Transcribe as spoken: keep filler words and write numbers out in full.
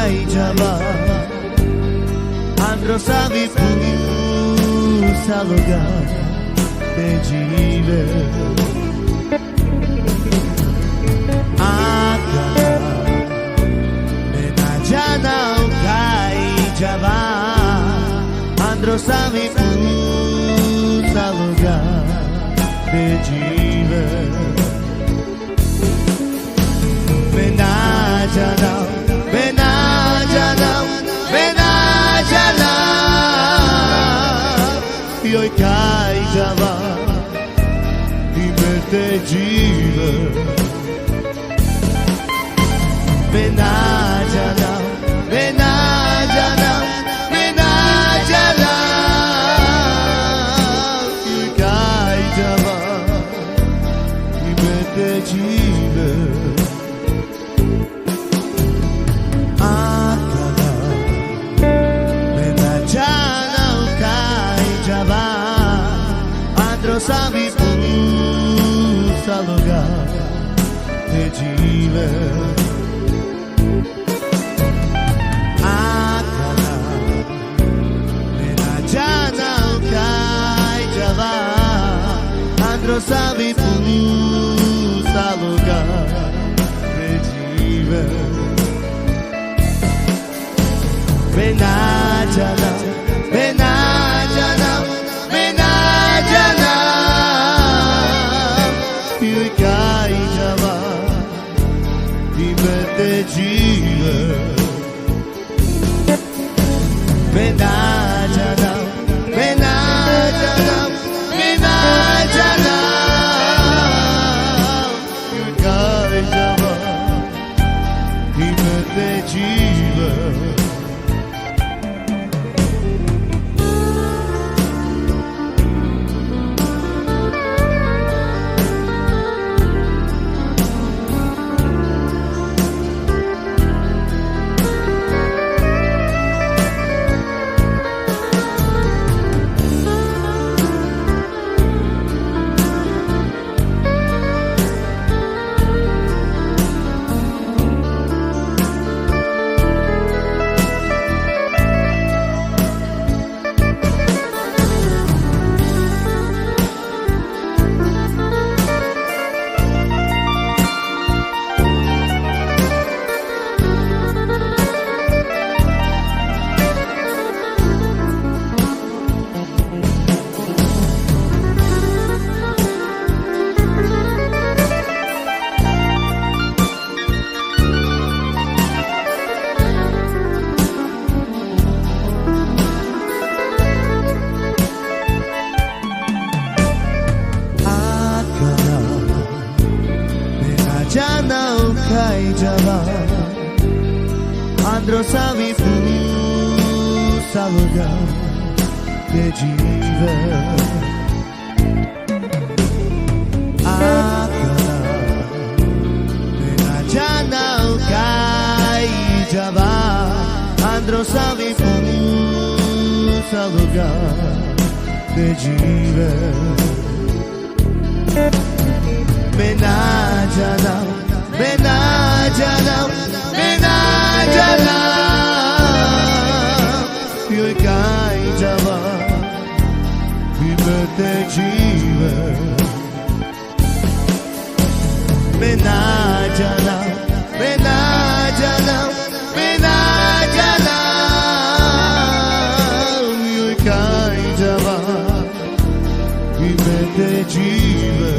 Džava, andro savi pusa loga te džive. Akana me na džana kaj džava, andro savi pusa loga te džive. Me na džana, me na džana, me na džana. Joj kaj džava, i me te džive. Me na džana, me na džana, me na džana. Joj kaj džava, i me te džive. Akana me na džana kaj džava, andro savi pusa loga te džive. Akana me na džana kaj džava, andro savi pusa loga te džive. Me na džana, me na džana, me na džana. Joj kaj džava, i me te džive. Me na džana, me na džana, me na džana. Joj kaj džava, i me te džive. Akana me na džana kaj džava, andro savi pusa loga te džive. Akana me na džana kaj džava, andro savi pusa loga te džive. Me na džana, me na džana, me na džana. Joj kaj džava, i me te džive. Me na džana, me na džana, me na džana. Joj kaj džava, i me te džive.